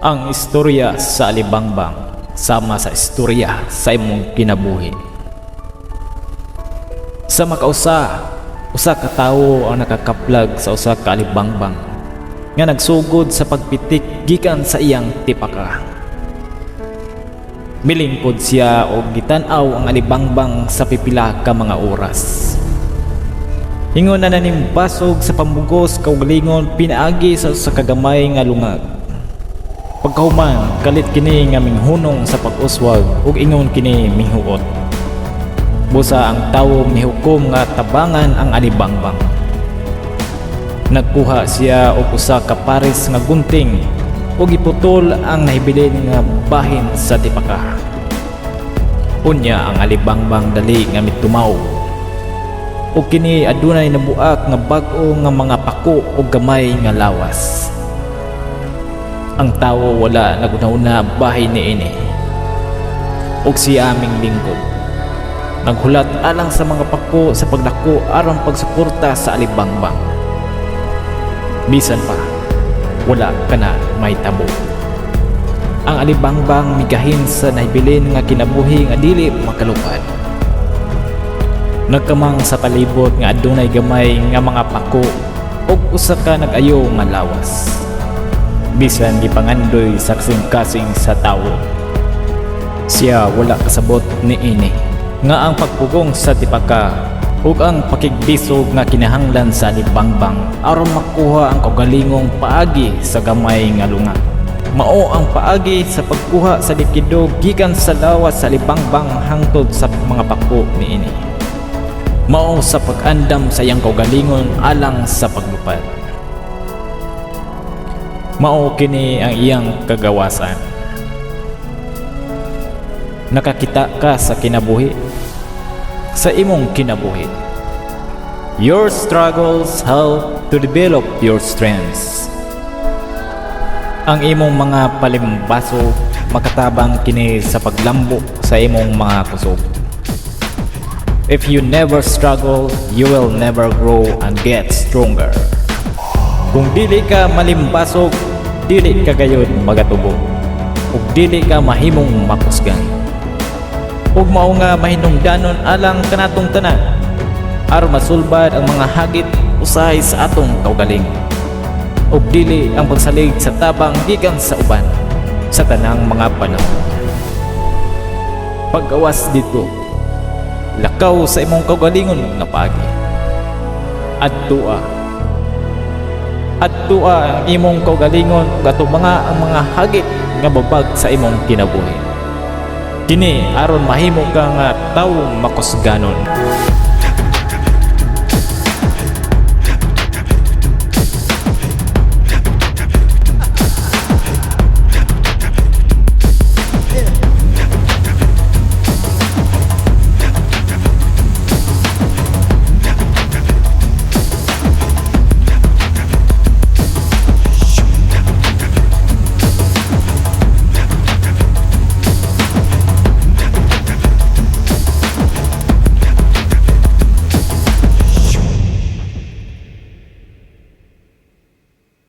Ang istorya sa alibangbang sama sa istorya sa imong kinabuhi. Sa makausa, usa ka tawo ang nakakaplag sa usa ka alibangbang nga nagsugod sa pagpitik gikan sa iyang tipaka. Milingkod siya og gitan-aw ang alibangbang sa pipila ka mga oras. Ingon na nanimbasog sa pamugos kaugalingon pinaagi sa usa ka gamay nga lungag. Pagkahuman, kalit kini nga minghunong sa pag-uswag ug ingon kini mihuot. Busa ang tawo mihukom nga tabangan ang alibangbang. Nagkuha siya og usa ka pares nga gunting ug giputol ang nahibilin nga bahin sa tipaka. Unya ang alibangbang dali nga mitumaw. Ug kini adunay nabuak nga bag-o nga mga pako ug gamay nga lawas. Ang tawo wala naghuna-huna bahin niini. Ug siya aming lingkod. Naghulat alang sa mga pako sa pagdako aron pagsuporta sa alibangbang. Bisan pa, wala kana mahitabo. Ang alibangbang migahin sa nahibilin nga kinabuhi nga dili makalupad. Nagkamang sa palibot nga adunay gamay nga mga pako ug usa ka nag-ayo nga lawas. Bisan gipangandoy sa kasing-kasing sa tawo. Siya wala kasabot niini nga ang pagpugong sa tipaka ug ang pakigbisog nga kinahanglan sa alibangbang aron makuha ang kaugalingong paagi sa gamay nga lunga. Mao ang paagi sa pagkuha sa likido gikan sa lawas sa alibangbang hangtod sa mga pako niini. Mao sa pag-andam sa iyang kaugalingon alang sa paglupad. Mao kini ang iyang kagawasan. Nakakita ka sa kinabuhi, sa imong kinabuhi. Your struggles help to develop your strengths. Ang imong mga palimbasog, makatabang kini sa paglambo sa imong mga kusog. If you never struggle, you will never grow and get stronger. Kung dili ka malimbasog, dili ka gayud magatubo. Ug dili ka mahimong makusgan. Ug mao nga mahinungdanon alang kanatong tanan aron masulbad ang mga hagit usahay sa atong kaugalingon. Ug dili ang pagsalig sa tabang gikan sa uban sa tanang mga panahon. Paggawas dito, lakaw sa imong kaugalingon nga paagi. Adtua. Adtua ang imong kaugalingon ug atubanga ang mga hagit nga babag sa imong kinabuhi. Kini aron mahimo ka nga tawong makusganon.